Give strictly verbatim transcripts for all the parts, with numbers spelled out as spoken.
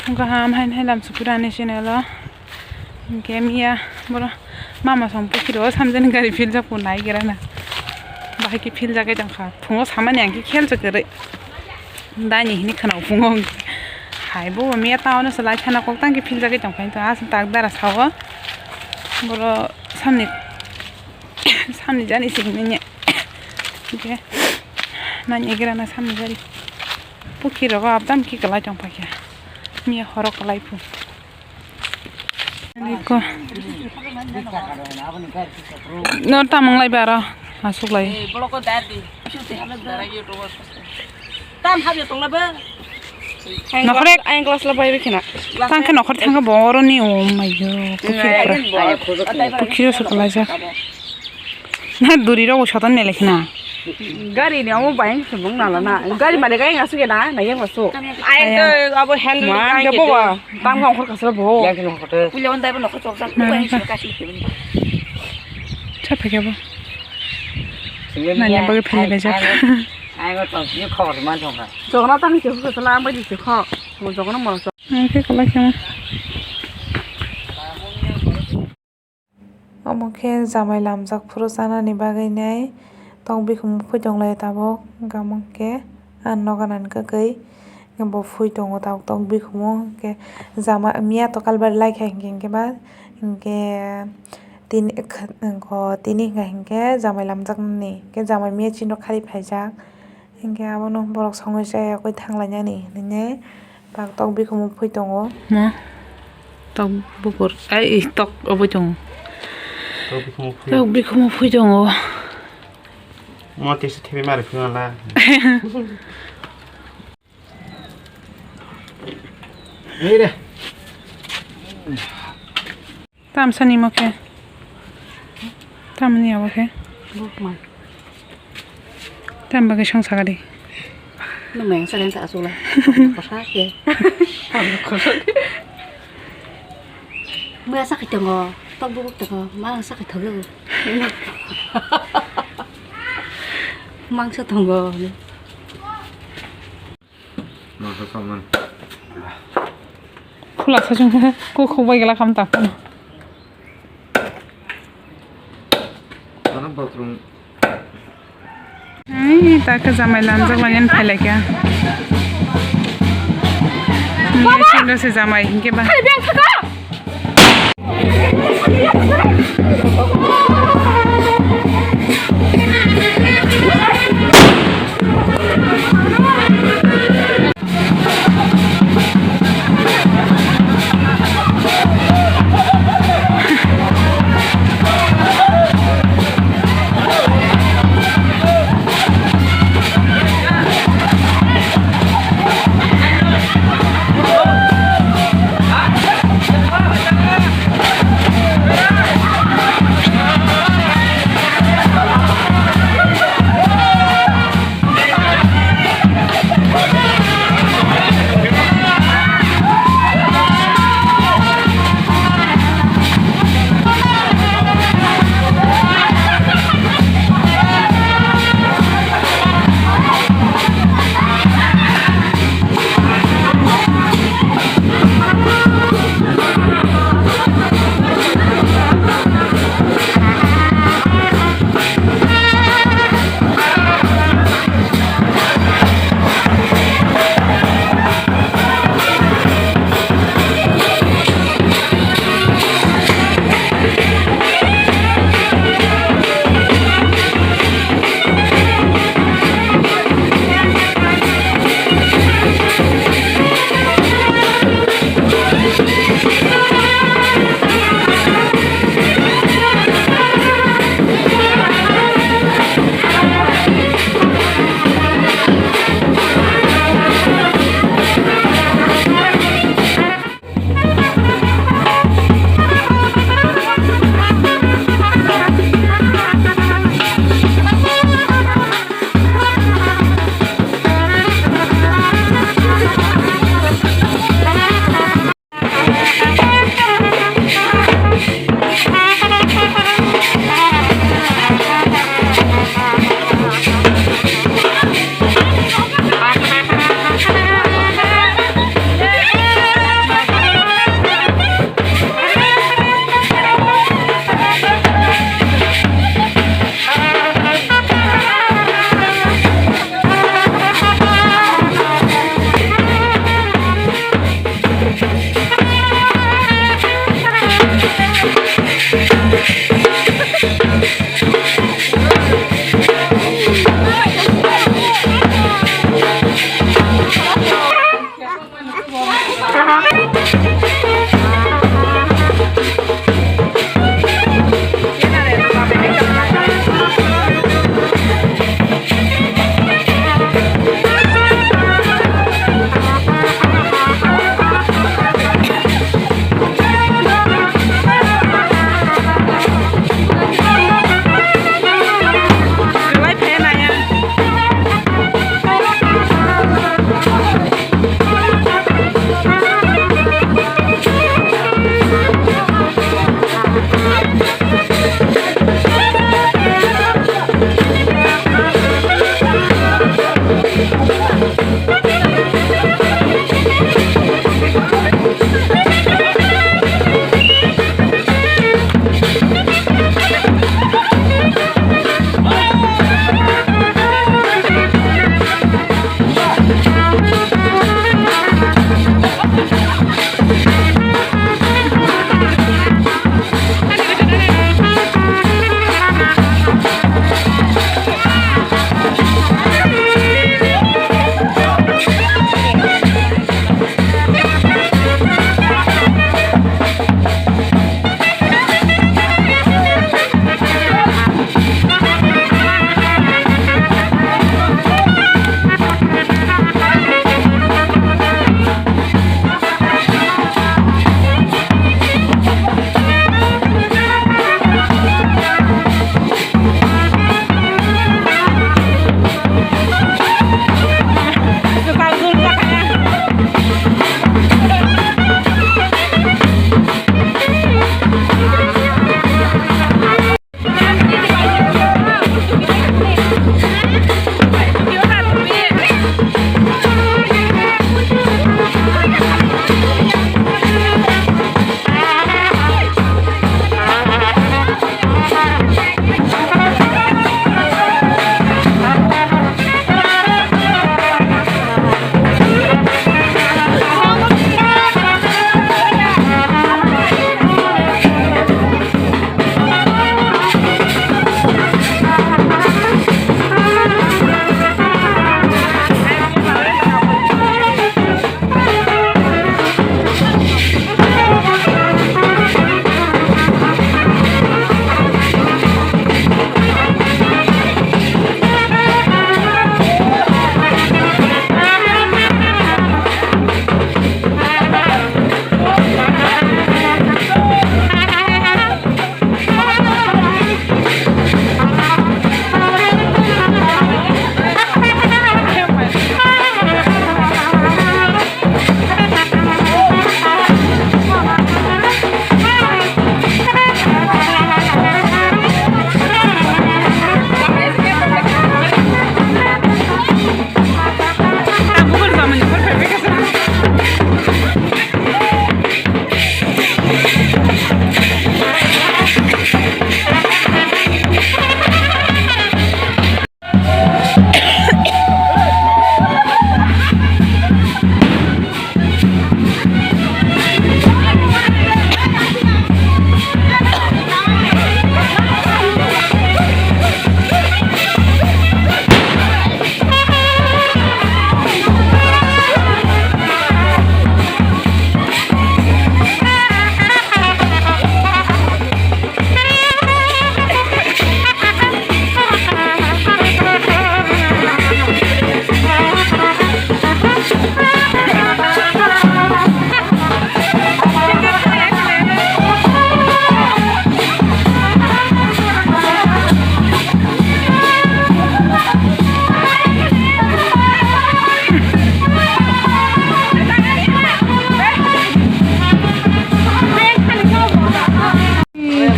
Kaham hain hain lam sukurani channel o. Hinkhe miya boro mama song pukhiro samjani gari philjak bo nai gira na. Bahai khe philjagwi tongkha. Phungo samani ang khe khel se kwrwi. Dani hini khwnao phungo. Hai bo miya town o se lai thana kok tang khe philjagwi tongkha. Aswk tak dara sao. Boro samni samni jani simi niya. Hinkhe nani gira na samni jari. Pukhi rogo abdam ki kwlai tong phaikha. Miya horo kwlai phu. Niko. No tamang lai baro. Aswk lai. Tam habya tongla ba. Nokhor ek. Ang glass la bai bikina. Tang khe nokhor thang bo oro ni, oh my God. Pukhi. Pukhi so kwlai jak. Na duri rok soton ne lekhna. Gari ni amo bayang se bung nala na. Gari male gayang asu ke na, na yang asu. Ai to abo handle ma ke bo ba. Tam ka ongkhor kasra bo. Yang kino hote. Puja on dai bo nokhor chok chak. Cha phai ke bo. Nanya bagwi phai le jak. Ai go to ni khor man thong kha. Jogna tang ke ko sala ambai di ko. Mo jogna mo. Ang khe kwlai khe. Omo khe jamai lamjak phuru chanani bagwi nai tok bikhumu phui tong lai tabuk, hwnkhe ang nogo nani kwkwi bo phui tongo tabuk tok bikhumu. Hwnkhe jama miya to kalbari lai kha hinkhe hinkhe ba hinkhe tini tini hwnkha hinkhe jamai lamjaknani hinkhe jamai miya chini rok khari phaijak. Hinkhe abono borok songwi chayakwi thanglainani hinwi tok bikhumu phui tongo. Mo tok bukur ai tok oboi tongo. Tok bikhumu phui. Tok bikhumu phui tongo. Mo tisa thebe mari phui mala. Nire. Tamsa ni mo khe. Tamni abo khe. Bukma. Tam bagwi song sagadi. Nwng meng sa den sa asula. Kosa khe. Maya sakhi tongo. Tok bubuk tongo. Ma sakhi thogo. Mangsa tongo. Mangsa songman. Khula sa chung ko khok bai gela kham ta. Ano bathroom. Ai ta khe jamai lamjak lai nani phai lai kha. Baba! Sindor se jamai hinkhe ba.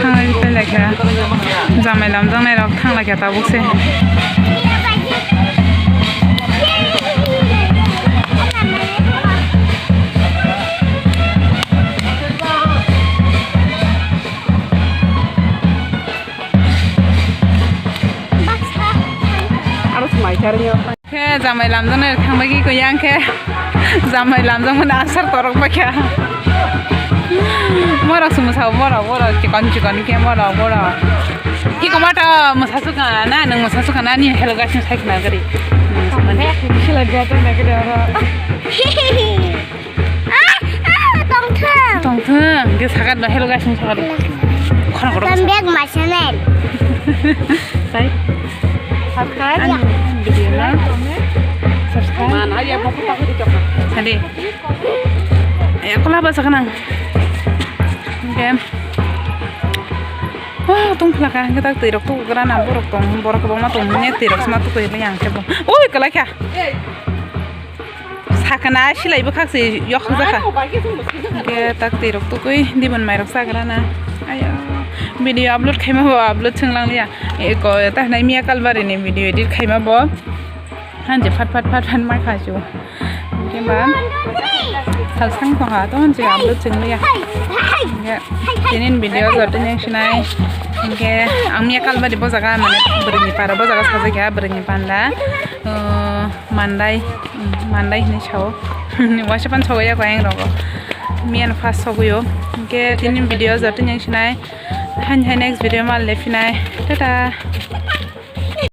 Thangwi phailai kha, jamai lamjaknai rok thanglai kha tabuk se. Aro swmai charwio. Khe jamai lamjaknai thangbai khe koi yang khe jamai lamjakmani asar torok bai kha. Borok se mwsao, borok, borok chikon chikon khe borok, borok. Ki komato mwsa sukha na, nwng mwsa sukha na, ani hello guys, nwng sai khna gari. Khela gata na gari oro. Sakat no hello guys, sakat. Khon khoro. Welcome back my channel. Sai. Subscribe. Ani video na. Subscribe. Sadi. Eh, aku lah bahasa kenang. Oke. Wah, tong phlaka, kita twi rok tu gra na borok tong, borok kobangma tong, ne twi rok sma tu koi yang kebo. Oi, kala kya? Sakana silai bwkhak se yok jakha. Hwnkhe tak twi rok tukui dibon mai rok chagra na. Ayo. Video upload khaima bo upload chwng lang liya. Eko ta hnai miya kalbari ni video edit khaima bo. Hanji phat phat phat phat mai kha chu. Hwnkhe ba sal sang tong kha to hanji upload chwng liya. Hwnkhe tinin video joto nang sinai. Hwnkhe ang miya kalbari bo jaga mane bwrwi ni para bo jaga sajak ya bwrwi ni panda. Mandai, mm, mandai hinwi sao. Waisa pan sogo ya koyang rogo. Miyan first sogo yo. Hwnkhe tini video joto yang sinai. Han hai next video mal le phinai. Tata.